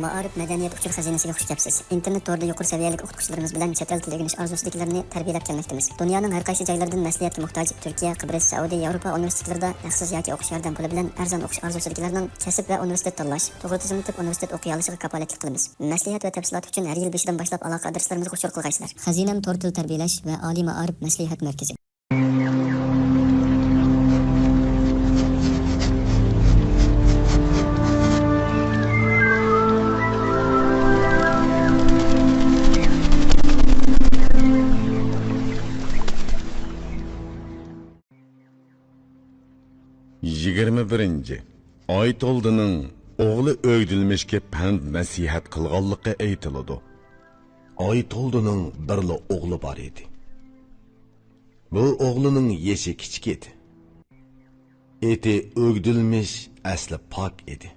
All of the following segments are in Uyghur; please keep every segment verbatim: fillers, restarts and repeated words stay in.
مائارىپ مەدەنىيەت ئۇچۇر خەزىنىسىگە خۇش كەپسىز. ئىنتېرنېت تورىدا يۇقىرى سەۋىيەلىك ئوقۇتقۇچىلىرىمىز بىلەن چەت ئەل تىلى ئۆگىنىش ئارزۇسىدىكىلەرنى تەربىيەلەپ كەلمەكتىمىز. دۇنيانىڭ ھەر قايسى جايلىرىدىن مەسلىھەتكە موھتاج تۈركىيە، قىبرىس، سەئۇدى، ياۋروپا ئۇنىۋېرسىتېتلىرىدا ھەقسىز ياكى ئوقۇش ياردەم پۇلى بىلەن ئەرزان ئوقۇش ئارزۇسىدىكىلەرنىڭ كەسىپ ۋە ئۇنىۋېرسىتېت تاللاش، توغرا تىزىملىتىپ ئۇنىۋېرسىتېت ئوقۇيالىشىغا كاپالەتلىك قىلىمىز. مەسلىھەت ۋە تەپسىلات ئۈچۈن ھەر يىل بېشىدىن باشلاپ ئالاقە ئادرېسلىرىمىزغا ئۇچۇر قىلغايسىلەر. خەزىنەم تور تىل تەربىيەلەش ۋە ئالىي مائارىپ مەسلىھەت مەركىزى. يىگىرمە بىرىنچى. ئايتولدىنىڭ ئوغلى ئۆگدۈلمۈشكە پەند نەسىھەت قىلغانلىقى ئېيتىلىدۇ. ئايتولدىنىڭ بىرلا ئوغلى بار ئىدى. بۇ ئوغلىنىڭ يېشى كىچىك ئىدى. ئېتى ئۆگدۈلمۈش ئەسلى پاك ئىدى.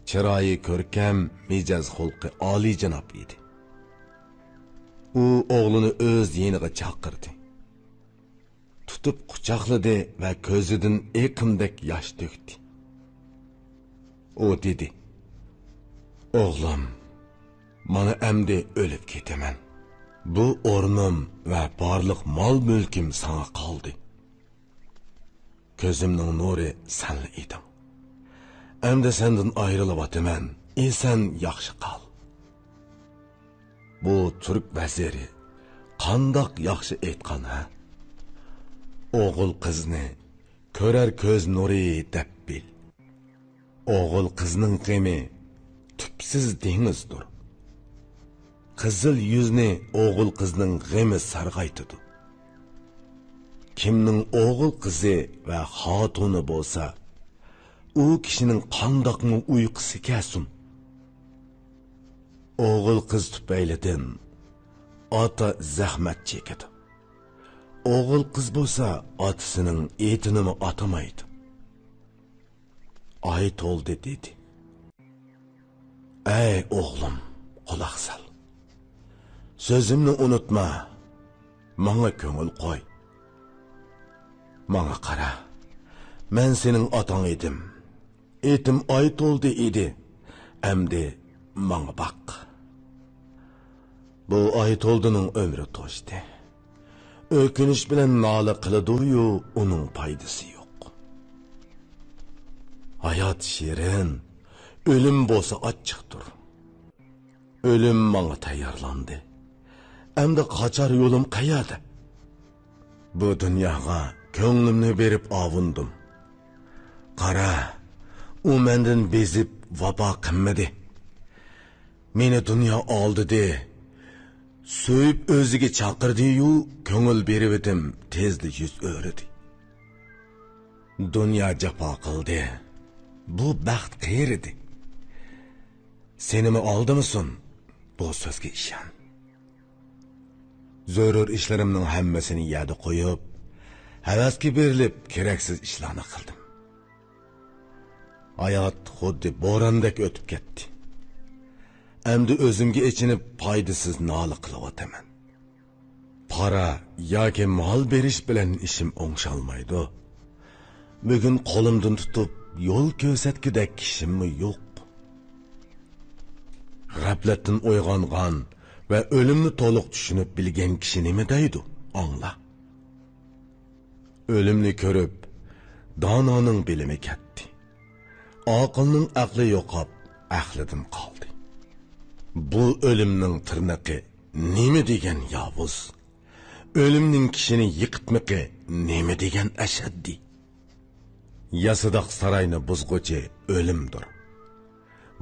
چىرايى كۆركەم، مىجەز خۇلقى ئالىيجاناب ئىدى. ئۇ ئوغلىنى ئۆز يېنىغا چاقىردى. تۇتۇپ قۇچاقلىدى ۋە كۆزىدىن ئېقىندەك ياش تۆكتى. ئۇ دېدى: «ئوغلۇم، مانا ئەمدى ئۆلۈپ كېتىمەن. بۇ ئورنۇم ۋە بارلىق مال-مۈلكۈم ساڭا قالدى. كۆزۈمنىڭ نۇرى سەنلا ئىدىڭ. ئەمدى سەندىن ئايرىلىۋاتىمەن، ئېسەن ياخشى قال.» بۇ تۈرك ۋەزىرى قانداق ياخشى ئېيتقان، ھە؟ «ئوغۇل قىزنى كۆرەر كۆز نۇرى دەپ بىل. ئوغۇل قىزنىڭ غېمى تۈپسىز دېڭىزدۇر. قىزىل يۈزنى ئوغۇل قىزنىڭ غېمى سارغايتىدۇ. كىمنىڭ ئوغۇل قىزى ۋە خاتۇنى بولسا، ئۇ كىشىنىڭ قانداقمۇ ئۇيقۇسى كەلسۇن؟» ئوغۇل قىز تۈپەيلىدىن ئاتا زەخمەت چېكىدۇ. ئوغۇل قىز بولسا ئاتىسىنىڭ ئېتىنىمۇ ئاتىمايدۇ. ئايتولدى دېدى: «ئەي ئوغلۇم، قۇلاق سال. سۆزۈمنى ئۇنتۇما. ماڭا كۆڭۈل قوي. ماڭا قارا. مەن سېنىڭ ئاتاڭ ئىدىم. ئېتىم ئايتولدى ئىدى. ئەمدى ماڭا باق.» بۇ ئايتولدىنىڭ ئۆمرى توشتى. ئۆكۈنۈش بىلەن نالە قىلىدۇ-يۇ، ئۇنىڭ پايدىسى يوق. ھايات شېرىن، ئۆلۈم بولسا ئاچچىقتۇر. ئۆلۈم ماڭا تەييارلاندى. ئەمدى قاچار يولۇم قەيەردە؟ بۇ دۇنياغا كۆڭلۈمنى بېرىپ ئاۋۇندۇم. قارا، ئۇ مەندىن بېزىپ ۋاپا قىلمىدى. مېنى دۇنيا ئالدىدى. سۆيۈپ ئۆزىگە چاقىردى-يۇ، كۆڭۈل بېرىۋىدىم، تېزلا يۈز ئۆرۈدى. دۇنيا جاپا قىلدى. بۇ بەخت قېرىدى. سېنىمۇ ئالدىمىسۇن، بۇ سۆزگە ئىشەن. زۆرۈر ئىشلىرىمنىڭ ھەممىسىنى يەردە قويۇپ، ھەۋەسكە بېرىلىپ، كېرەكسىز ئىشلارنى قىلدىم. ھايات خۇددى بوراندەك ئۆتۈپ كەتتى. ئەمدى ئۆزۈمگە ئېچىنىپ، پايدىسىز نالە قىلىۋاتىمەن. پارا ياكى مال بېرىش بىلەن ئىشىم ئوڭشالمايدۇ. بۈگۈن قولۇمدىن تۇتۇپ يول كۆرسەتكۈدەك كىشىممۇ يوق. غەپلەتتىن ئويغانغان ۋە ئۆلۈمنى تولۇق چۈشىنىپ بىلگەن كىشى نېمە دەيدۇ؟ ئاڭلا. ئۆلۈمنى كۆرۈپ، دانانىڭ بىلىمى كەتتى. ئاقىلنىڭ ئەقلى يوقاپ، ئەقلىدىن قالدى. بۇ ئۆلۈمنىڭ تىرنىقى نېمە دېگەن ياۋۇز! ئۆلۈمنىڭ كىشىنى يىقىتمىقى نېمە دېگەن ئەشەددىي! ياسىداق ساراينى بۇزغۇچى ئۆلۈمدۇر.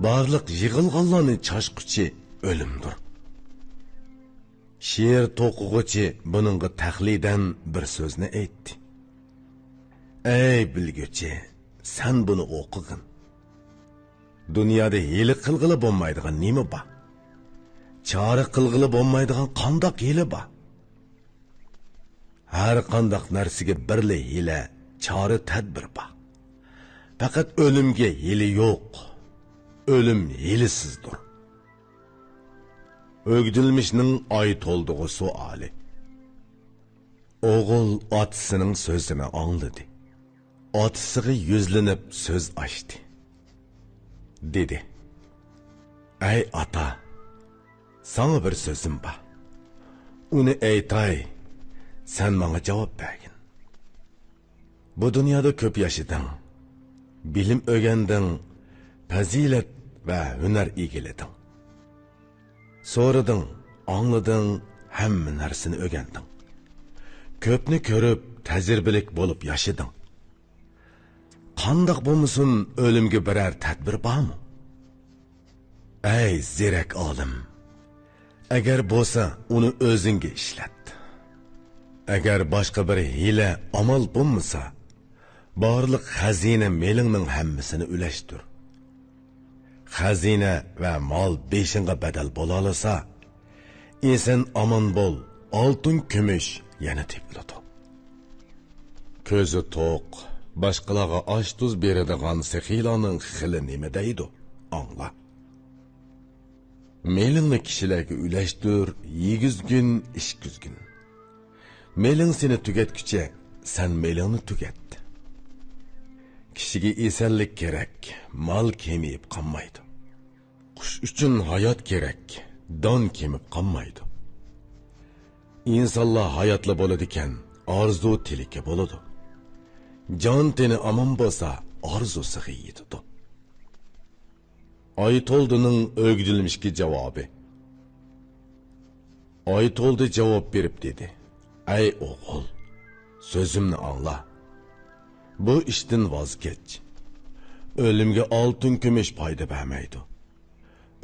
بارلىق يىغىلغانلارنى چاچقۇچى ئۆلۈمدۇر. شېئىر توقۇغۇچى بۇنىڭغا تەقلىدەن بىر سۆزنى ئېيتتى. ئەي بىلگۈچى، سەن بۇنى ئوقۇغىن. دۇنيادا ھىيلە قىلغىلى بولمايدىغان نېمە بار؟ چارە قىلغىلى بولمايدىغان قانداق ھىيلە بار؟ ھەر قانداق نەرسىگە بىرلا ھىيلە، چارە، تەدبىر بار. پەقەت ئۆلۈمگە ھىيلە يوق. ئۆلۈم ھىيلىسىزدۇر. ئۆگدۈلمىشنىڭ ئايتولدىغا سوئالى. ئوغۇل ئاتىسىنىڭ سۆزىنى ئاڭلىدى. ئاتىسىغا يۈزلىنىپ سۆز ئاچتى. دېدى: ئەي ئاتا، ساڭا بىر سۆزۈم بار. ئۇنى ئېيتاي، سەن ماڭا جاۋاب بەرگىن. بۇ دۇنيادا كۆپ ياشىدىڭ، بىلىم ئۆگەندىڭ، پەزىلەت ۋە ھۈنەر ئىگىلىدىڭ. سورىدىڭ، ئاڭلىدىڭ، ھەممە نەرسىنى ئۆگەندىڭ. كۆپنى كۆرۈپ، تەجرىبىلىك بولۇپ ياشىدىڭ. قانداق بولمىسۇن، ئۆلۈمگە بىرەر تەدبىر بارمۇ؟ ئەي زېرەك ئالىم! ئەگەر بولسا، ئۇنى ئۆزۈڭگە ئىشلەت. ئەگەر باشقا بىر ھىيلە، ئامال بولمىسا، بارلىق خەزىنە مېلىڭنىڭ ھەممىسىنى ئۈلەشتۈر. خەزىنە ۋە مال بېشىڭغا بەدەل بولالىسا، ئېسەن ئامان بول، ئالتۇن كۈمۈش يەنە تېپىلىدۇ. كۆزى توق، باشقىلارغا ئاش-تۇز بېرىدىغان سېخىيلارنىڭ خىلى نېمە دەيدۇ، ئاڭلا. مېلىڭنى كىشىلەرگە ئۈلەشتۈر، يېگۈزگىن، ئىچكۈزگىن. مېلىڭ سېنى تۈگەتكۈچە، سەن مېلىڭنى تۈگەت. كىشىگە ئېسەنلىك كېرەك، مال كېمىيىپ قالمايدۇ. قۇش ئۈچۈن ھايات كېرەك، دان كېمىپ قالمايدۇ. ئىنسانلار ھاياتلا بولىدىكەن، ئارزۇ تىلىكى بولىدۇ. جان تېنى ئامان بولسا، ئارزۇسىغا يېتىدۇ. ئايتولدىنىڭ ئۆگدۈلمىشكە جاۋابى. ئايتولدى جاۋاب بېرىپ دېدى: ئەي ئوغۇل، سۆزۈمنى ئاڭلا. بۇ ئىشتىن ۋاز كەچ. ئۆلۈمگە ئالتۇن كۈمۈش پايدا بەرمەيدۇ.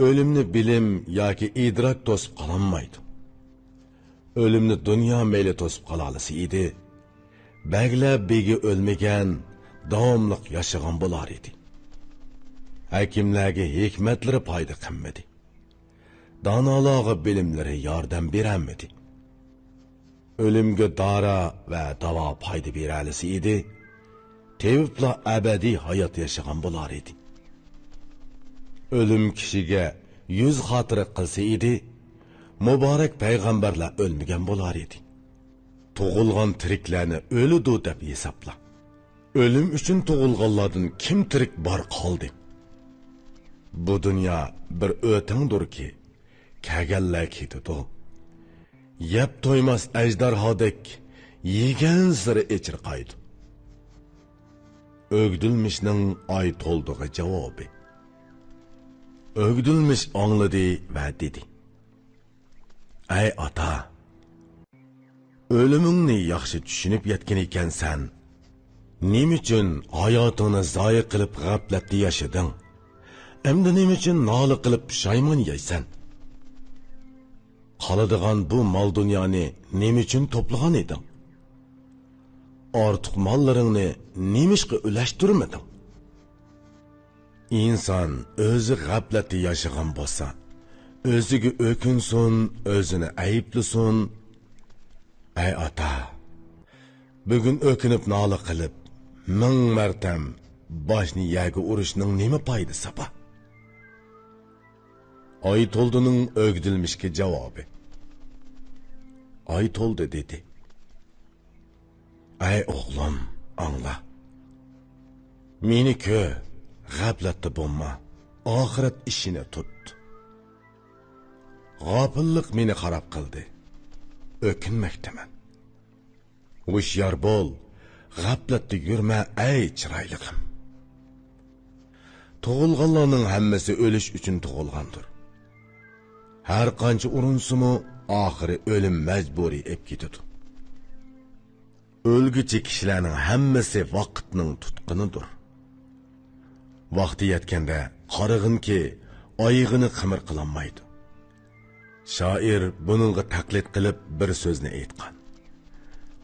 ئۆلۈمنى بىلىم ياكى ئىدراك توسۇپ قالالمايدۇ. ئۆلۈمنى دۇنيا مەيلى توسۇپ قالالىسا ئىدى، بەگلەر بېگى ئۆلمىگەن، داۋاملىق ياشىغان بولار ئىدى. ھەكىملەرگە ھېكمەتلىرى پايدا قىلمىدى. دانالارغا بىلىملىرى ياردەم بېرەلمىدى. ئۆلۈمگە دارا ۋە داۋا پايدا بېرەلىسە ئىدى، تېۋىپلا ئەبەدىي ھايات ياشىغان بولار ئىدى. ئۆلۈم كىشىگە يۈز خاتىرە قىلسا ئىدى، مۇبارەك پەيغەمبەرلەر ئۆلمىگەن بولار ئىدى. تۇغۇلغان تىرىكلەرنى ئۆلىدۇ دەپ ھېسابلا. ئۆلۈم ئۈچۈن تۇغۇلغانلاردىن كىم تىرىك بار قالدى؟ بۇ دۇنيا بىر ئۆتەڭدۇركى، كەلگەنلەر كېتىدۇ. يەپ تويماس ئەجدىھادەك يېگەنسېرى ئېچىرقايدۇ. ئۆگدۈلمىشنىڭ ئايتولدىغا جاۋابى. ئۆگدۈلمىش ئاڭلىدى ۋە دېدى: ئەي ئاتا! ئۆلۈمۈڭنى ياخشى چۈشىنىپ يەتكەن ئىكەنسەن. نېمە ئۈچۈن ھاياتىڭنى زايە قىلىپ غەپلەتتە ياشىدىڭ؟ ئەمدى نېمە ئۈچۈن نالە قىلىپ پۇشايمان يەيسەن؟ قالىدىغان بۇ مال-دۇنيانى نېمە ئۈچۈن توپلىغان ئىدىڭ؟ ئارتۇق ماللىرىڭنى نېمىشقا ئۈلەشتۈرمىدىڭ؟ ئىنسان ئۆزى غەپلەتتە ياشىغان بولسا، ئۆزىگە ئۆكۈنسۇن، ئۆزىنى ئەيىبلىسۇن. ئەي ئاتا! بۈگۈن ئۆكۈنۈپ نالە قىلىپ، مىڭ مەرتەم باشنى يەرگە ئۇرۇشنىڭ نېمە پايدىسى بار؟ ئايتولدىنىڭ ئۆگدۈلمىشكە جاۋابى. ئايتولدى دېدى: ئەي ئوغلۇم، ئاڭلا. مېنى كۆر، غەپلەتتە بولما، ئاخىرەت ئىشىنى تۇت. غاپىللىق مېنى خاراب قىلدى. ئۆكۈنمەكتىمەن. ھوشيار بول، غەپلەتتە يۈرمە، ئەي چىرايلىقىم. تۇغۇلغانلارنىڭ ھەممىسى ئۆلۈش ئۈچۈن تۇغۇلغاندۇر. ھەر قانچە ئۇرۇنسىمۇ، ئاخىرى ئۆلۈم مەجبۇرىي ئېلىپ كېتىدۇ. ئۆلگۈچى كىشىلەرنىڭ ھەممىسى ۋاقىتنىڭ تۇتقىنىدۇر. ۋاقتى يەتكەندە قارىغىنكى، ئايىغىنى قىمىر قىلالمايدۇ. شائىر بۇنىڭغا تەقلىد قىلىپ بىر سۆزنى ئېيتقان.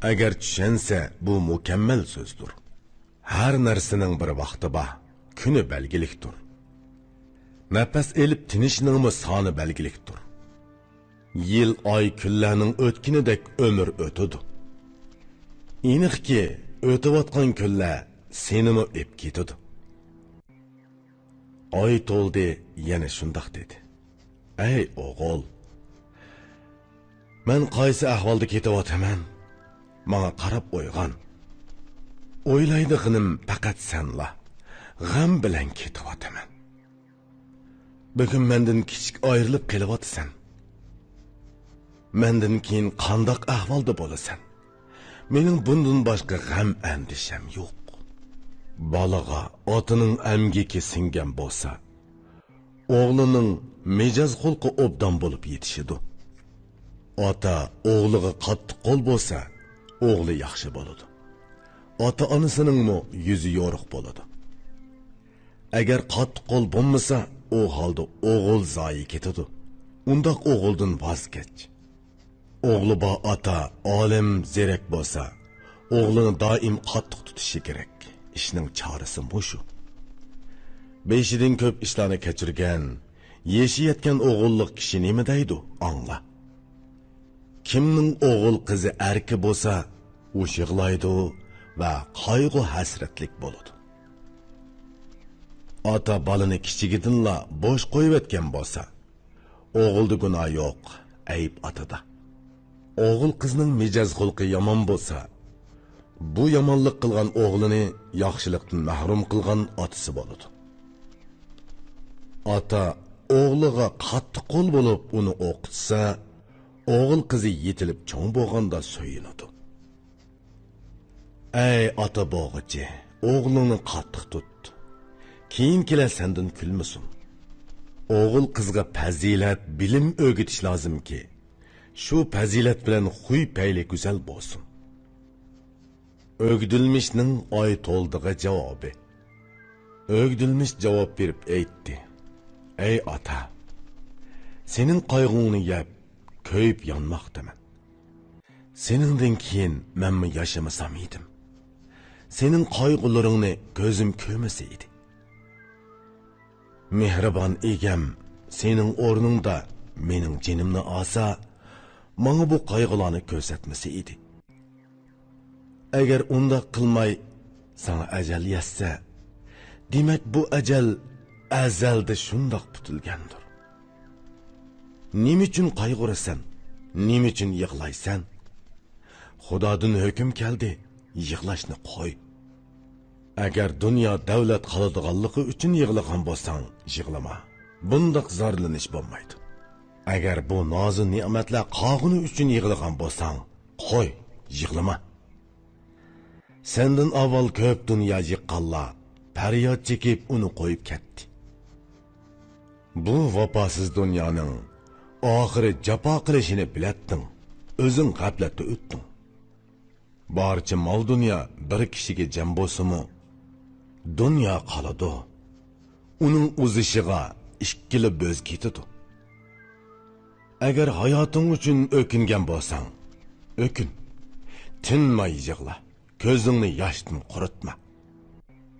ئەگەر چۈشەنسە، بۇ مۇكەممەل سۆزدۇر. ھەر نەرسىنىڭ بىر ۋاقتى بار، كۈنى بەلگىلىكتۇر. نەپەس ئېلىپ تىنىشنىڭمۇ سانى بەلگىلىكتۇر. يىل، ئاي، كۈنلەرنىڭ ئۆتكىنىدەك ئۆمۈر ئۆتىدۇ. ئېنىقكى، ئۆتۈۋاتقان كۈنلەر سېنىمۇ ئېلىپ كېتىدۇ. ئايتولدى يەنە شۇنداق دېدى: ئەي ئوغۇل، مەن قايسى ئەھۋالدا كېتىۋاتىمەن؟ ماڭا قاراپ ئويغان. ئويلايدىغىنىم پەقەت سەنلا. غەم بىلەن كېتىۋاتىمەن. بۈگۈن مەندىن كىچىك ئايرىلىپ قېلىۋاتىسەن. مەندىن كېيىن قانداق ئەھۋالدا بولىسەن؟ مېنىڭ بۇندىن باشقا غەم ئەندىشەم يوق. بالىغا ئاتىنىڭ ئەمگىكى سىڭگەن بولسا، ئوغلىنىڭ مىجەز خۇلقى ئوبدان بولۇپ يېتىشىدۇ. ئاتا ئوغلىغا قاتتىق قول بولسا، ئوغلى ياخشى بولىدۇ. ئاتا-ئانىسىنىڭمۇ يۈزى يورۇق بولىدۇ. ئەگەر قاتتىق قول بولمىسا، ئۇ ھالدا ئوغۇل زايە كېتىدۇ. ئۇنداق ئوغۇلدىن ۋاز كەچ. ئوغلى بار ئاتا ئالىم، زېرەك بولسا، ئوغلىنى دائىم قاتتىق تۇتۇشى كېرەك. ئىشنىڭ چارىسى مۇشۇ. بېشىدىن كۆپ ئىشلارنى كەچۈرگەن، يېشى يەتكەن ئوغۇللۇق كىشى نېمە دەيدۇ، ئاڭلا. كىمنىڭ ئوغۇل قىزى ئەركە بولسا، ئۇ يىغلايدۇ ۋە قايغۇ-ھەسرەتلىك بولىدۇ. ئاتا بالىنى كىچىكىدىنلا بوش قويۇۋەتكەن بولسا، ئوغۇلدا گۇناھ يوق، ئەيىب ئاتىدا. ئوغۇل قىزنىڭ مىجەز خۇلقى يامان بولسا، بۇ يامانلىق قىلغان ئوغلىنى ياخشىلىقتىن مەھرۇم قىلغان ئاتىسى بولىدۇ. ئاتا ئوغلىغا قاتتىق قول بولۇپ ئۇنى ئوقۇتسا، ئوغۇل قىزى يېتىلىپ چوڭ بولغاندا سۆيۈنىدۇ. ئەي ئاتا بوغۇچى، ئوغلۇڭنى قاتتىق تۇت. كېيىنكىلەر سەندىن كۈلمىسۇن. ئوغۇل قىزغا پەزىلەت، بىلىم ئۆگىتىش لازىمكى، شۇ پەزىلەت بىلەن خۇي پەيلى گۈزەل بولسۇن. ئۆگدۈلمىشنىڭ ئايتولدىغا جاۋابى. ئۆگدۈلمىش جاۋاب بېرىپ ئېيتتى: ئەي ئاتا، سېنىڭ قايغۇڭنى يەپ، كۆيۈپ يانماقتىمەن. سېنىڭدىن كېيىن مەنمۇ ياشىمىسام ئىدىم. سېنىڭ قايغۇلىرىڭنى كۆزۈم كۆرمىسە ئىدى. مېھرىبان ئىگەم، سېنىڭ ئورنۇڭدا مېنىڭ جېنىمنى ئالسا، ماڭا بۇ قايغۇلارنى كۆرسەتمىسە ئىدى. ئەگەر ئۇنداق قىلماي، ساڭا ئەجەل يەتسە، دېمەك، بۇ ئەجەل ئەزەلدە شۇنداق پۈتۈلگەندۇر. نېمە ئۈچۈن قايغۇرىسەن؟ نېمە ئۈچۈن يىغلايسەن؟ خۇدادىن ھۆكۈم كەلدى، يىغلاشنى قوي. ئەگەر دۇنيا دەۋلەت قالىدىغانلىقى ئۈچۈن يىغلىغان بولساڭ، يىغلىما. بۇنداق زارلىنىش بولمايدۇ. ئەگەر بۇ نازۇ نېمەتلەر قالغىنى ئۈچۈن يىغلىغان بولساڭ، قوي، يىغلىما. سەندىن ئاۋۋال كۆپ دۇنيا يىغقانلار پەرياد چېكىپ ئۇنى قويۇپ كەتتى. بۇ ۋاپاسىز دۇنيانىڭ ئاخىرى جاپا قىلىشىنى بىلەتتىڭ، ئۆزۈڭ غەپلەتتە ئۆتتۈڭ. بارچە مال-دۇنيا بىر كىشىگە جەم بولسىمۇ، دۇنيا قالىدۇ. ئۇنىڭ ئۇزىشىغا ئىككىلا بۆز كېتىدۇ. ئەگەر ھاياتىڭ ئۈچۈن ئۆكۈنگەن بولساڭ، ئۆكۈن. تىنماي يىغلا، كۆزۈڭنى ياشتىن قۇرۇتما.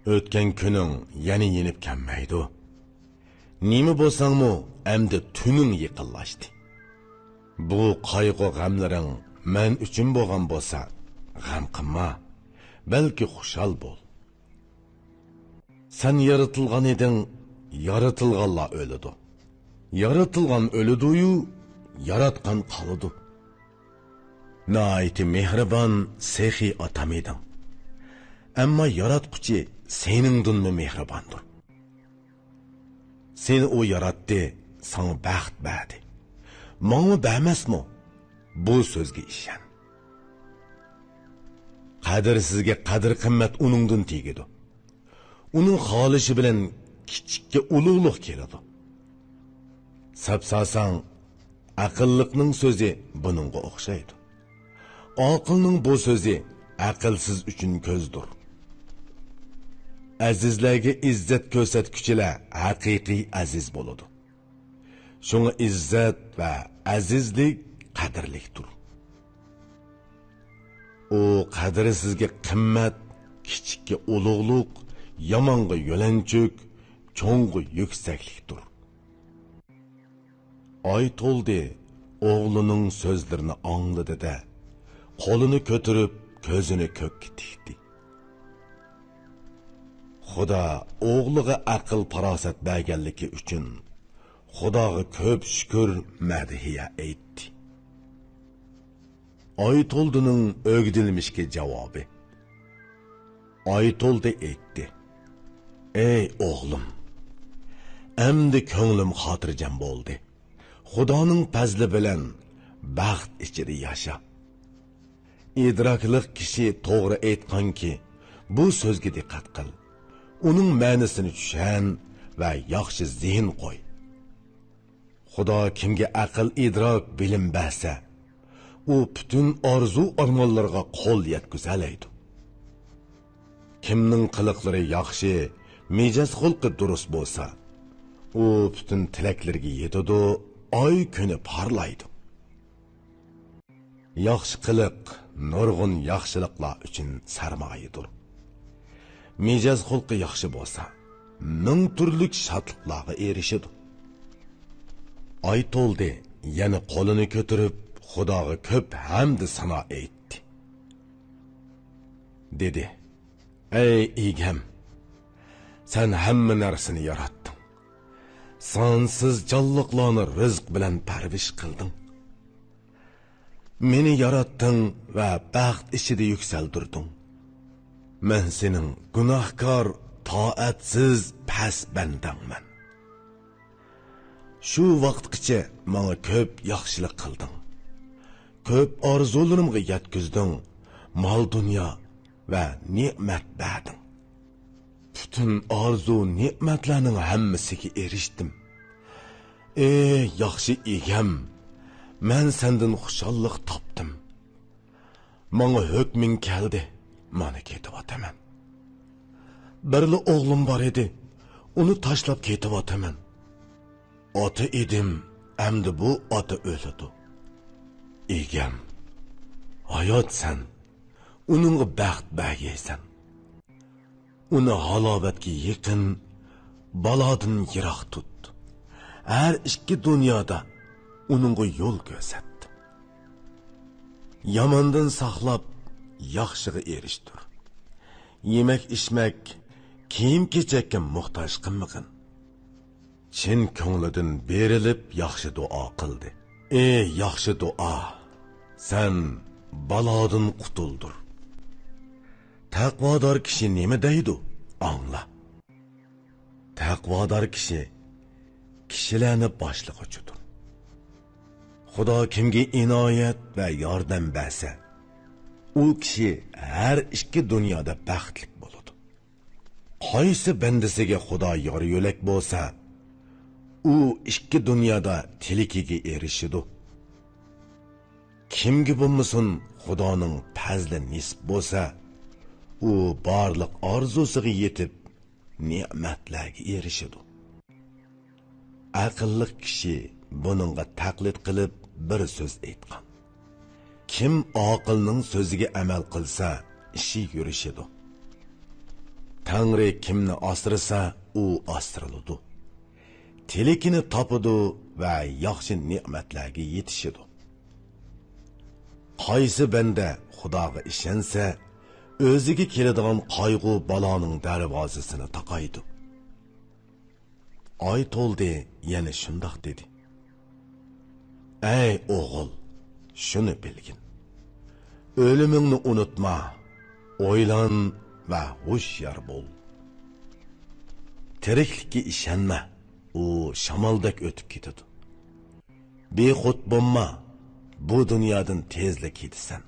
ئۆتكەن كۈنۈڭ يەنە يېنىپ كەلمەيدۇ. نېمە بولساڭمۇ، ئەمدى تۈنۈڭ يېقىنلاشتى. بۇ قايغۇ-غەملىرىڭ مەن ئۈچۈن بولغان بولسا، غەم قىلما، بەلكى خۇشال بول. سەن يارىتىلغان ئىدىڭ، يارىتىلغانلار ئۆلىدۇ. يارىتىلغان ئۆلىدۇيۇ، ياراتقان قالىدۇ. ناھايىتى مېھرىبان، سېخىي ئاتام ئىدىڭ. ئەمما ياراتقۇچى سېنىڭدىنمۇ مېھرىباندۇر. سېنى ئۇ ياراتتى، ساڭا بەخت بەردى. ماڭىمۇ بەرمەسمۇ؟ بۇ سۆزگە ئىشەن. قەدىرسىزگە قەدىر-قىممەت ئۇنىڭدىن تېگىدۇ. ئۇنىڭ خالىشى بىلەن كىچىككە ئۇلۇغلۇق كېلىدۇ. سەپسالساڭ، ئەقىللىقنىڭ سۆزى بۇنىڭغا ئوخشايدۇ. ئاقىلنىڭ بۇ سۆزى ئەقىلسىز ئۈچۈن كۆزدۇر. ئەزىزلەرگە ئىززەت كۆرسەتكۈچىلەر ھەقىقىي ئەزىز بولىدۇ. شۇڭا ئىززەت ۋە ئەزىزلىك قەدىرلىكتۇر. ئۇ قەدىرسىزگە قىممەت، كىچىككە ئۇلۇغلۇق، يامانغا يۆلەنچۈك، چوڭغا يۈكسەكلىكتۇر. ئايتولدى ئوغلىنىڭ سۆزلىرىنى ئاڭلىدى-دە، قولىنى كۆتۈرۈپ، كۆزىنى كۆككە تىكتى. خۇدا ئوغلىغا ئەقىل-پاراسەت بەرگەنلىكى ئۈچۈن خۇداغا كۆپ شۈكۈر، مەدھىيە ئېيتتى. ئايتولدىنىڭ ئۆگدىلمىشكە جاۋابى. ئايتولدى ئېيتتى: ئەي ئوغلۇم، ئەمدى كۆڭلۈم خاتىرجەم بولدى. خۇدانىڭ پەزلى بىلەن بەخت ئىچىدە ياشا. ئىدراكلىق كىشى توغرا ئېيتقانكى، بۇ سۆزگە دىققەت قىل. ئۇنىڭ مەنىسىنى چۈشەن ۋە ياخشى زېھىن قوي. خۇدا كىمگە ئەقىل، ئىدراك، بىلىم بەرسە، ئۇ پۈتۈن ئارزۇ-ئارمانلىرىغا قول يەتكۈزەلەيدۇ. كىمنىڭ قىلىقلىرى ياخشى، مىجەز-خۇلقى دۇرۇس بولسا، ئۇ پۈتۈن تىلەكلىرىگە يېتىدۇ، ئاي كۈنى پارلايدۇ. ياخشى قىلىق نۇرغۇن ياخشىلىقلار ئۈچۈن سەرمايىدۇر. مىجەز-خۇلقى ياخشى بولسا، مىڭ تۈرلۈك شادلىقلارغا ئېرىشىدۇ. ئايتولدى يەنە قولىنى كۆتۈرۈپ، خۇداغا كۆپ ھەمدۇ سانا ئېيتتى. دېدى: ئەي ئىگەم، سەن ھەممە نەرسىنى ياراتتىڭ. سانسىز جانلىقلارنى رىزىق بىلەن پەرۋىش قىلدىڭ. مېنى ياراتتىڭ ۋە بەخت ئىچىدە يۈكسەلدۈردۈڭ. مەن سېنىڭ گۇناھكار، تائەتسىز، پەس بەندەڭمەن. شۇ ۋاقىتقىچە ماڭا كۆپ ياخشىلىق قىلدىڭ. كۆپ ئارزۇلىرىمغا يەتكۈزدۈڭ، مال-دۇنيا ۋە نېمەت بەردىڭ. پۈتۈن ئارزۇ-نېمەتلەرنىڭ ھەممىسىگە ئېرىشتىم. ئەي ياخشى ئىگەم، مەن سەندىن خۇشاللىق تاپتىم. ماڭا ھۆكمۈڭ كەلدى، مانا كېتىۋاتىمەن. بىرلا ئوغلۇم بار ئىدى، ئۇنى تاشلاپ كېتىۋاتىمەن. ئاتا ئىدىم، ئەمدى بۇ ئاتا ئۆلىدۇ. ئىگەم، ھاياتسەن، ئۇنىڭغا بەخت بەرگەيسەن. ئۇنى ھالاۋەتكە يېقىن، بالادىن يىراق تۇت. ھەر ئىككى دۇنيادا ئۇنىڭغا يول كۆرسەت. ياماندىن ساقلاپ، ياخشىغا ئېرىشتۈر. يېمەك-ئىچمەك، كىيىم-كېچەككە موھتاج قىلمىغىن. چىن كۆڭلىدىن بېرىلىپ ياخشى دۇئا قىلدى. ئى ياخشى دۇئا، سەن بالادىن قۇتۇلدۇر. تەقۋادار كىشى نېمە دەيدۇ؟ ئاڭلا. تەقۋادار كىشى كىشىلەرنى باشلىغۇچىدۇر. خۇدا كىمگە ئىنايەت ۋە ياردەم بەرسە، ئۇ كىشى ھەر ئىككى دۇنيادا بەختلىك بولىدۇ. قايسى بەندىسىگە خۇدا يار-يۆلەك بولسا، ئۇ ئىككى دۇنيادا تىلىكىگە ئېرىشىدۇ. كىمگە بولمىسۇن خۇدانىڭ پەزلى نېسىپ بولسا، ئۇ بارلىق ئارزۇسىغا يېتىپ، نېمەتلەرگە ئېرىشىدۇ. ئەقىللىق كىشى بۇنىڭغا تەقلىد قىلىپ بىر سۆز ئېيتقان: كىم ئاقىلنىڭ سۆزىگە ئەمەل قىلسا، ئىشى يۈرۈشىدۇ. تەڭرى كىمنى ئاسرىسا، ئۇ ئاسرىلىدۇ. تىلىكىنى تاپىدۇ ۋە ياخشى نېمەتلەرگە يېتىشىدۇ. قايسى بەندە خۇداغا ئىشەنسە، ئۆزىگە كېلىدىغان قايغۇ-بالانىڭ دەرۋازىسىنى تاقايدۇ. ئايتولدى يەنە شۇنداق دېدى: ئەي ئوغۇل، شۇنى بىلگىن، ئۆلۈمۈڭنى ئۇنتۇما، ئويلان ۋە ھوشيار بول. تىرىكلىككە ئىشەنمە، ئۇ شامالدەك ئۆتۈپ كېتىدۇ. بىخۇد بولما، بۇ دۇنيادىن تېزلا كېتىسەن.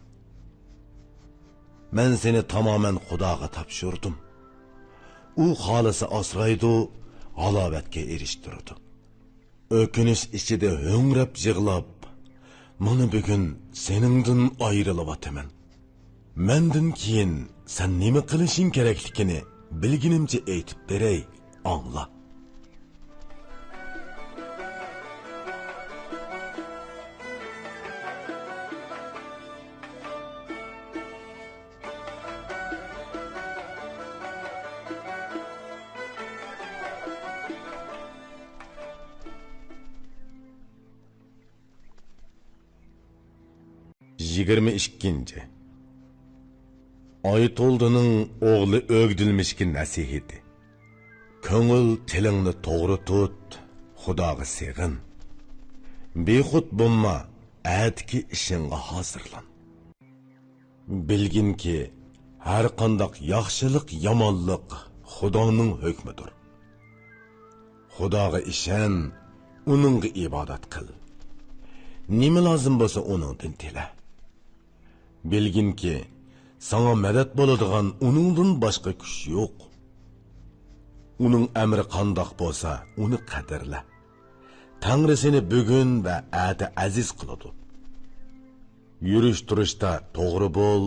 مەن سېنى تامامەن خۇداغا تاپشۇردۇم. ئۇ خالىسا ئاسرايدۇ، ھالاۋەتكە ئېرىشتۈرىدۇ. ئۆكۈنۈش ئىچىدە ھۆڭرەپ يىغلاپ، مانا بۈگۈن سېنىڭدىن ئايرىلىۋاتىمەن. مەندىن كېيىن سەن نېمە قىلىشىڭ كېرەكلىكىنى بىلگىنىمچە ئېيتىپ بېرەي، ئاڭلا. يىگىرمە ئىككىنچى. ئايتولدىنىڭ ئوغلى ئۆگدۈلمىشكە نەسىھىتى. كۆڭۈل تىلىڭنى توغرا تۇت، خۇداغا سېغىن. بىخۇد بولما، ئەتىكى ئىشىڭغا ھازىرلان. بىلگىنكى، ھەرقانداق ياخشىلىق، يامانلىق خۇدانىڭ ھۆكمىدۇر. خۇداغا ئىشەن، ئۇنىڭغا ئىبادەت قىل. نېمە لازىم بولسا ئۇنىڭدىن تىلە. بىلگىنكى، ساڭا مەدەت بولىدىغان ئۇنىڭدىن باشقا كۈچ يوق. ئۇنىڭ ئەمرى قانداق بولسا، ئۇنى قەدىرلە. تەڭرى سېنى بۈگۈن ۋە ئەتە ئەزىز قىلىدۇ. يۈرۈش-تۇرۇشتا توغرا بول،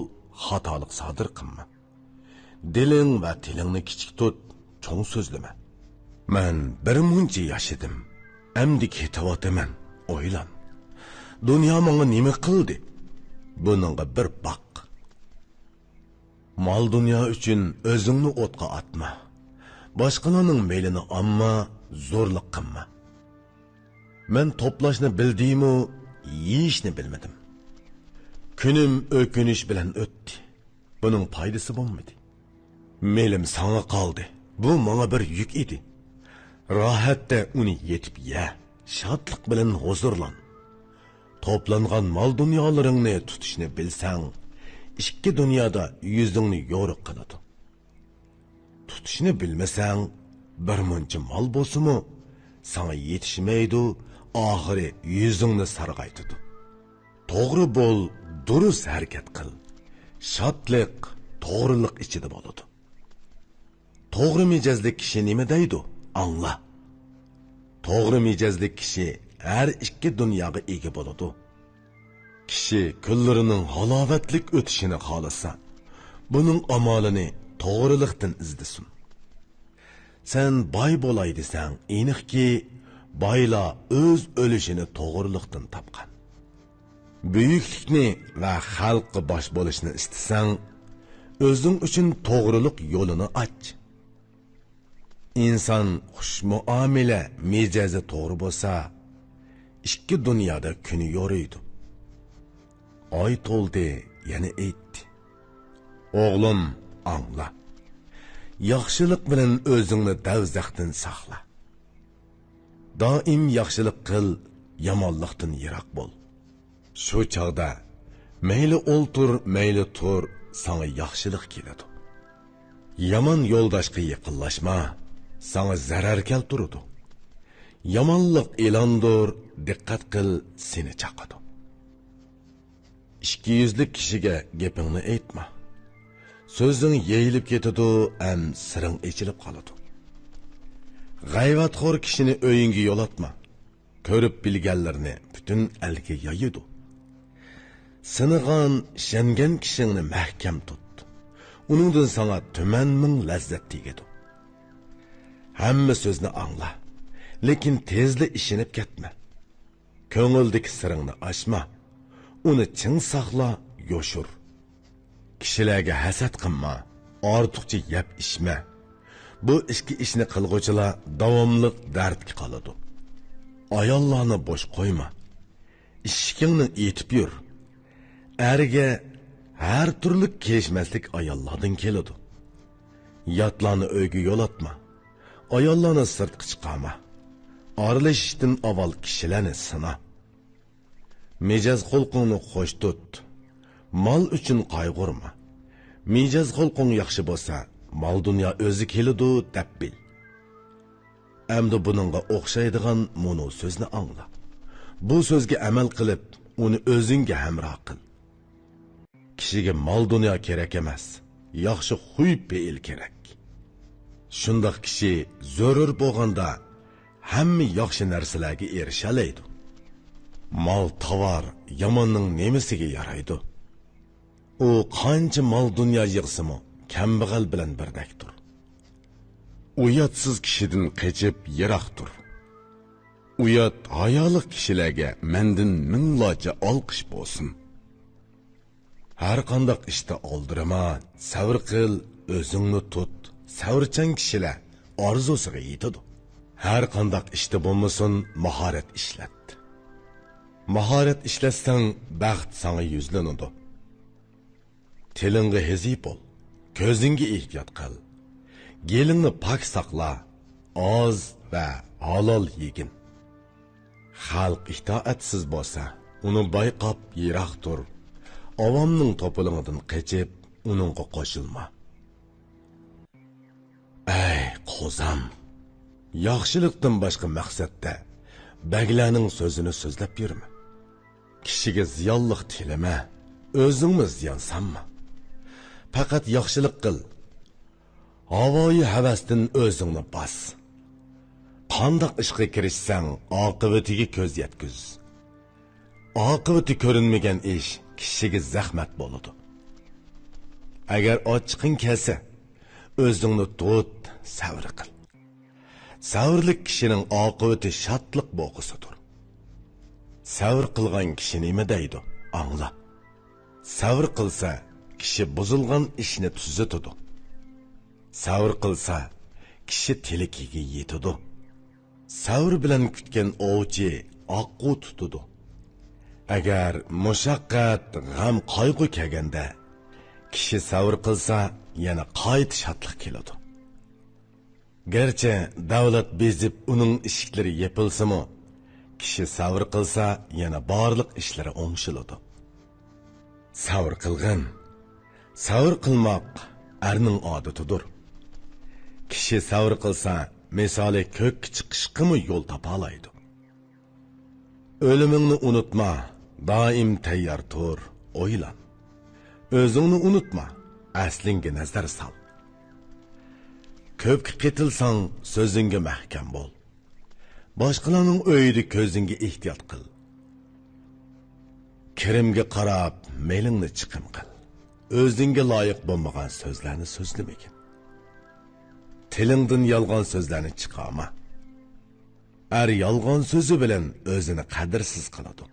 خاتالىق سادىر قىلما. دىلىڭ ۋە تىلىڭنى كىچىك تۇت، چوڭ سۆزلىمە. مەن بىر مۇنچە ياشىدىم، ئەمدى كېتىۋاتىمەن، ئويلان. دۇنيا ماڭا نېمە قىلدى؟ بۇنىڭغا بىر باق. مال-دۇنيا ئۈچۈن ئۆزۈڭنى ئوتقا ئاتما. باشقىلارنىڭ مېلىنى ئالما، زورلۇق قىلما. مەن توپلاشنى بىلدىمۇ، يېيىشنى بىلمىدىم. كۈنۈم ئۆكۈنۈش بىلەن ئۆتتى. بۇنىڭ پايدىسى بولمىدى. مېلىم ساڭا قالدى. بۇ ماڭا بىر يۈك ئىدى. راھەتتە ئۇنى يېتىپ يە، شادلىق بىلەن ھۇزۇرلان. توپلانغان مال-دۇنيالىرىڭنى تۇتۇشنى بىلسەڭ، ئىككى دۇنيادا يۈزۈڭنى يورۇق قىلىدۇ. تۇتۇشنى بىلمىسەڭ، بىر مۇنچە مال بولسىمۇ، ساڭا يېتىشمەيدۇ، ئاخىرى يۈزۈڭنى سارغايتىدۇ. توغرا بول، دۇرۇس ھەرىكەت قىل. شادلىق توغرىلىق ئىچىدە بولىدۇ. توغرا مىجەزلىك كىشى نېمە دەيدۇ؟ ئاڭلا. توغرا مىجەزلىك كىشى ھەر ئىككى دۇنياغا ئىگە بولىدۇ. كىشى كۈنلىرىنىڭ ھالاۋەتلىك ئۆتۈشىنى خالىسا، بۇنىڭ ئامالىنى توغرىلىقتىن ئىزدىسۇن. سەن باي بولاي دېسەڭ، ئېنىقكى، بايلار ئۆز ئۈلۈشىنى توغرىلىقتىن تاپقان. بۈيۈكلۈكنى ۋە خەلققە باش بولۇشنى ئىستىسەڭ، ئۆزۈڭ ئۈچۈن توغرىلىق يولىنى ئاچ. ئىنسان خۇش مۇئامىلە مىجەزى توغرا بولسا، ئىككى دۇنيادا كۈنى يورۇيدۇ. ئاي تولدى، يەنە ئېيتتى. ئوغلۇم، ئاڭلا. ياخشىلىق بىلەن ئۆزۈڭنى دەۋزەختىن ساقلا. دائىم ياخشىلىق قىل، يامانلىقتىن يىراق بول. شۇ چاغدا مەيلى ئولتۇر، مەيلى تۇر، ساڭا ياخشىلىق كېلىدۇ. يامان يولداشقا يېقىنلاشما، ساڭا زەرەر كەلتۈرىدۇ. يامانلىق ئىلاندۇر، دىققەت قىل، سېنى چاقىدۇ. ئىككى يۈزلۈك كىشىگە گېپىڭنى ئېيتما. سۆزۈڭ يېيىلىپ كېتىدۇ ھەم سىرىڭ ئېچىلىپ قالىدۇ. غەيۋەتخور كىشىنى ئۆيۈڭگە يولاتما. كۆرۈپ بىلگەنلىرىنى پۈتۈن ئەلگە يايىدۇ. سىنىغان، ئىشەنگەن كىشىڭنى مەھكەم تۇت. ئۇنىڭدىن ساڭا تۈمەن مىڭ لەززەت تېگىدۇ. ھەممە سۆزنى ئاڭلا، لېكىن تېزلا ئىشىنىپ كەتمە. كۆڭۈلدىكى سىرىڭنى ئاچما، ئۇنى چىڭ ساقلا، يوشۇر. كىشىلەرگە ھەسەت قىلما، ئارتۇقچە يەپ ئىچمە. بۇ ئىككى ئىشنى قىلغۇچىلار داۋاملىق دەردكە قالىدۇ. ئاياللارنى بوش قويما. ئىشىكىڭنى ئېتىپ يۈر. ئەرگە ھەر تۈرلۈك كېلىشمەسلىك ئاياللاردىن كېلىدۇ. ياتلارنى ئۆيگە يولاتما. ئاياللارنى سىرتقا چىقارما. ئارىلىشىشتىن ئاۋۋال كىشىلەرنى سىنا. مىجەز خۇلقۇڭنى خوش تۇت. مال ئۈچۈن قايغۇرما. مىجەز خۇلقۇڭ ياخشى بولسا، مال-دۇنيا ئۆزى كېلىدۇ، دەپ بىل. ئەمدى بۇنىڭغا ئوخشايدىغان مۇنۇ سۆزنى ئاڭلا. بۇ سۆزگە ئەمەل قىلىپ، ئۇنى ئۆزۈڭگە ھەمراھ قىل. كىشىگە مال-دۇنيا كېرەك ئەمەس، ياخشى خۇي-پېئىل كېرەك. شۇنداق كىشى زۆرۈر بولغاندا ھەممە ياخشى نەرسىلەرگە ئېرىشەلەيدۇ. مال-تاۋار ياماننىڭ نېمىسىگە يارايدۇ؟ ئۇ قانچە مال-دۇنيا يىغسىمۇ، كەمبەغەل بىلەن بىردەكتۇر. ئۇياتسىز كىشىدىن قېچىپ يىراق تۇر. ئۇيات ھايالىق كىشىلەرگە مەندىن مىڭلارچە ئالقىش بولسۇن. ھەر قانداق ئىشتا ئالدىرىما، سەۋر قىل، ئۆزۈڭنى تۇت. سەۋرچان كىشىلەر ئارزۇسىغا يېتىدۇ. ھەر قانداق ئىشتا بولمىسۇن، ماھارەت ئىشلەت. ماھارەت ئىشلەتسەڭ، بەخت ساڭا يۈزلىنىدۇ. تىلىڭغا ھېزى بول، كۆزۈڭگە ئېھتىيات قىل. گېلىڭنى پاك ساقلا، ئاز ۋە ھالال يېگىن. خەلق ئىتائەتسىز بولسا، ئۇنى بايقاپ يىراق تۇر. ئاۋامنىڭ توپىلىڭىدىن قېچىپ، ئۇنىڭغا قوشۇلما. ئەي قوزام! ياخشىلىقتىن باشقا مەقسەتتە بەگلەرنىڭ سۆزىنى سۆزلەپ يۈرمە. كىشىگە زىيانلىق تىلىمە، ئۆزۈڭمۇ زىيان سالما. پەقەت ياخشىلىق قىل. ھاۋايى ھەۋەستىن ئۆزۈڭنى باس. قانداق ئىشقا كىرىشسەڭ، ئاقىۋىتىگە كۆز يەتكۈز. ئاقىۋىتى كۆرۈنمىگەن ئىش كىشىگە زەخمەت بولىدۇ. ئەگەر ئاچچىقىڭ كەلسە، ئۆزۈڭنى تۇت، سەۋر قىل. سەۋرلىك كىشىنىڭ ئاقىۋىتى شادلىق بوغقىسىدۇر. سەۋر قىلغان كىشى نېمە دەيدۇ؟ ئاڭلا. سەۋر قىلسا، كىشى بۇزۇلغان ئىشنى تۈزىتىدۇ. سەۋر قىلسا، كىشى تىلىكىگە يېتىدۇ. سەۋر بىلەن كۈتكەن ئوۋچى ئاققۇ تۇتىدۇ. ئەگەر مۇشەققەت، غەم، قايغۇ كەلگەندە، كىشى سەۋر قىلسا، يەنە قايتا شادلىق كېلىدۇ. گەرچە دەۋلەت بېزىپ ئۇنىڭ ئىشىكلىرى يېپىلسىمۇ، كىشى سەۋر قىلسا، يەنە بارلىق ئىشلىرى ئوڭشىلىدۇ. سەۋر قىلغىن. سەۋر قىلماق ئەرنىڭ ئادىتىدۇر. كىشى سەۋر قىلسا، مىسالى كۆككە چىقىشقىمۇ يول تاپالايدۇ. ئۆلۈمۈڭنى ئۇنتۇما، دائىم تەييار تۇر، ئويلان. ئۆزۈڭنى ئۇنتۇما، ئەسلىڭگە نەزەر سال. كۆپكە قېتىلساڭ، سۆزۈڭگە مەھكەم بول. باشقىلارنىڭ ئۆيىدە كۆزۈڭگە ئېھتىيات قىل. كىرىمگە قاراپ، مېلىڭنى چىقىم قىل. ئۆزۈڭگە لايىق بولمىغان سۆزلەرنى سۆزلىمىگىن. تىلىڭدىن يالغان سۆزلەرنى چىقارما. ئەر يالغان سۆزى بىلەن ئۆزىنى قەدىرسىز قىلىدۇ.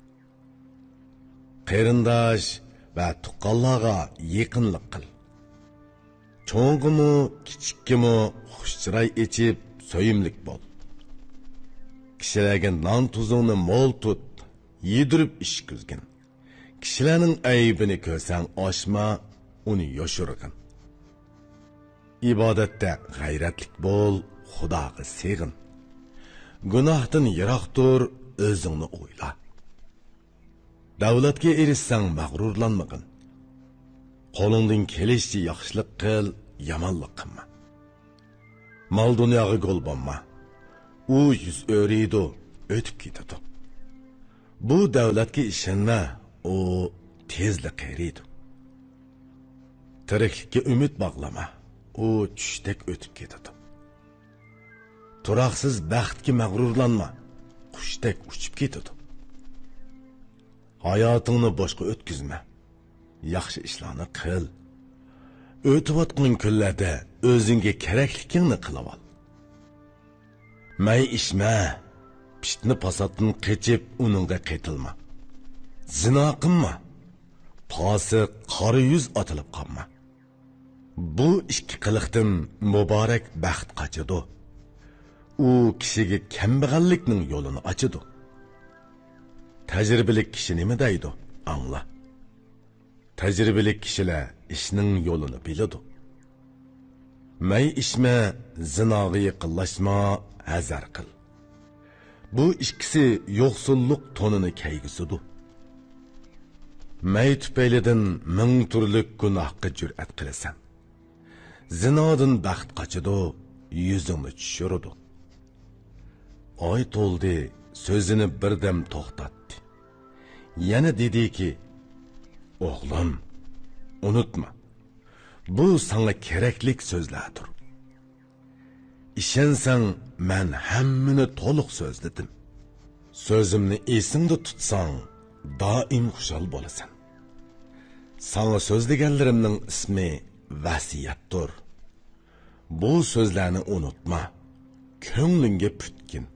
قېرىنداش ۋە تۇغقانلارغا يېقىنلىق قىل. چوڭغىمۇ، كىچىككىمۇ خۇش چىراي ئېچىپ، سۆيۈملۈك بول. كىشىلەرگە نان تۇزۇڭنى مول تۇت، يېدۈرۈپ ئىچكۈزگىن. كىشىلەرنىڭ ئەيىبىنى كۆرسەڭ ئاچما، ئۇنى يوشۇرغىن. ئىبادەتتە غەيرەتلىك بول، خۇداغا سېغىن. گۇناھتىن يىراق تۇر، ئۆزۈڭنى ئويلا. دەۋلەتكە ئېرىشسەڭ مەغرۇرلانمىغىن. قولۇڭدىن كېلىشىچە ياخشىلىق قىل، يامانلىق قىلما. مال-دۇنياغا گول بولما. ئۇ يۈز ئۆرۈيدۇ، ئۆتۈپ كېتىدۇ. بۇ دەۋلەتكە ئىشەنمە، ئۇ تېزلا قېرىيدۇ. تىرىكلىككە ئۈمىد باغلىما، ئۇ چۈشتەك ئۆتۈپ كېتىدۇ. تۇراقسىز بەختكە مەغرۇرلانما، قۇشتەك ئۇچۇپ كېتىدۇ. ھاياتىڭنى بوشقا ئۆتكۈزمە، ياخشى ئىشلارنى قىل. ئۆتۈۋاتقان كۈنلەردە ئۆزۈڭگە كېرەكلىكىڭنى قىلىۋال. مەي ئىچمە، پىتنە-پاساتتىن قېچىپ، ئۇنىڭغا قېتىلما. زىنا قىلما، پاسىق، قارا يۈز ئاتىلىپ قالما. بۇ ئىككى قىلىقتىن مۇبارەك بەخت قاچىدۇ. ئۇ كىشىگە كەمبەغەللىكنىڭ يولىنى ئاچىدۇ. تەجرىبىلىك كىشى نېمە دەيدۇ؟ ئاڭلا. تەجرىبىلىك كىشىلەر ئىشنىڭ يولىنى بىلىدۇ. مەي ئىچمە، زىناغا يېقىنلاشما، ھەزەر قىل. بۇ ئىككىسى يوقسۇللۇق تونىنى كەيگۈزىدۇ. مەي تۈپەيلىدىن مىڭ تۈرلۈك گۇناھقا جۈرئەت قىلىسەن. زىنادىن بەخت قاچىدۇ، يۈزۈڭنى چۈشۈرىدۇ. ئاي تولدى، سۆزىنى بىردەم توختاتتى. يەنە دېدىكى، ئوغلۇم، ئۇنتۇما، بۇ ساڭا كېرەكلىك سۆزلەردۇر. ئىشەنسەڭ، مەن ھەممىنى تولۇق سۆزلىدىم. سۆزۈمنى ئېسىڭدە تۇتساڭ، دائىم خۇشال بولىسەن. ساڭا سۆزلىگەنلىرىمنىڭ ئىسمى ۋەسىيەتتۇر. بۇ سۆزلەرنى ئۇنتۇما، كۆڭلۈڭگە پۈتكىن.